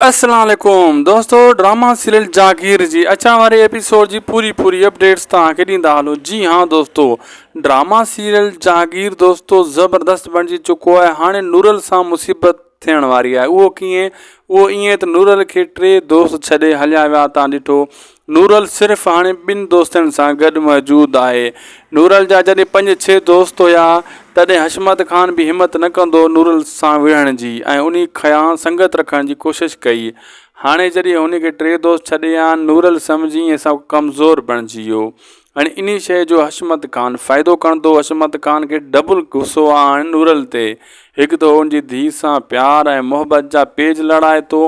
السلام عليڪم دوستو ڊراما سيريل جاگير جي اچڻ واري ايپيسوڊ جي پوري پوري اپڊيٽس توهان کي ڏيندا هلو جي ها دوستو ڊراما سيريل جاگير دوستو زبردست بڻجي چڪو آهي هاڻي نورل سان مصيبت ٿيڻ واري آهي اهو ڪيئن اهو ائين ته نورل کي ٽي دوست ڇڏي هليا ويا تان ڏٺو نورل صرف هاڻي ٻن دوستن سان گڏ موجود آهي. نورل جا جڏهن پنج ڇهه دوست هيا، تڏهن حشمت خان به همت نه ڪندو هو نورل سان وڙهڻ جي ۽ انهي کيان سنگت رکڻ جي ڪوشش ڪئي. هاڻي جڏهن هن کي ٽي دوست ڇڏي ويا آهن، نورل سمجهي ائين سان ڪمزور بڻجي ويو. هاڻي انهي شيء جو حشمت خان فائدو کڻندو. حشمت خان کي ڊبل غصو آهي هاڻي نورل تي. هڪ ته هو ان جي ڌيء سان پيار ۽ محبت جا پيج لڙائي ٿو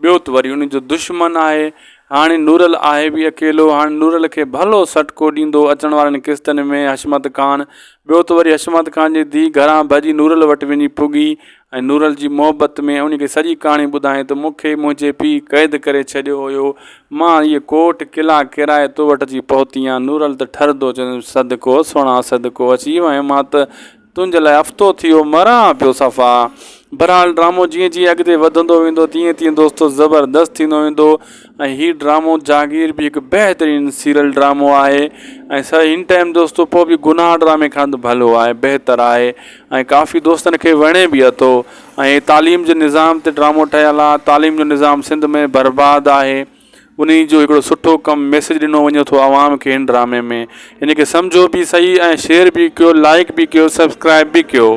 ٻيو ته وري ان جو دشمن آهي. هاڻي نورل آهي به اڪيلو. هاڻي نورل کي ڀلو سٽڪو ڏيندو اچڻ وارين قسطن ۾ حشمت خان. ٻيو ته وري حشمت خان جي ڌيء گهران ڀڄي نورل وٽ وڃي پڳي ۽ نورل جي محبت ۾ ان کي سڄي ڪهاڻي ٻڌائين ته مون کي منهنجي پيء قيد ڪري ڇڏيو هيو. مان اهي ڪوٽ قلعا ڪيرائي تو وٽ اچي پهتي آهيان. نورل ته ٺرندو چوندس صدقو سهڻا صدقو اچي وئين مان ته تنهنجي لاء هفتو ٿي ويو مران پيو صفا. بھرحال ڊرامو جيئن جيئن اڳتي وڌندو ويندو تيئن تيئن دوستو زبردست ٿيندو ويندو ۽ هي ڊرامو جاگير به هڪ بهترين سيريل ڊرامو آهي ۽ سر هن ٽائيم دوستو پوء به گناهه ڊرامي کان ته ڀلو آهي بهتر آهي ۽ ڪافي دوستن کي وڻي به اٿو ۽ تعليم جي نظام تي ڊرامو ٺهيل آهي تعليم جو نظام سنڌ ۾ برباد آهي انهي جو هڪڙو سٺو ڪم ميسيج ڏنو وڃي ٿو عوام کي هن ڊرامي ۾ ان کي سمجهو به سهي ۽ شيئر به ڪيو لائيڪ به ڪيو سبسڪرائب به ڪيو.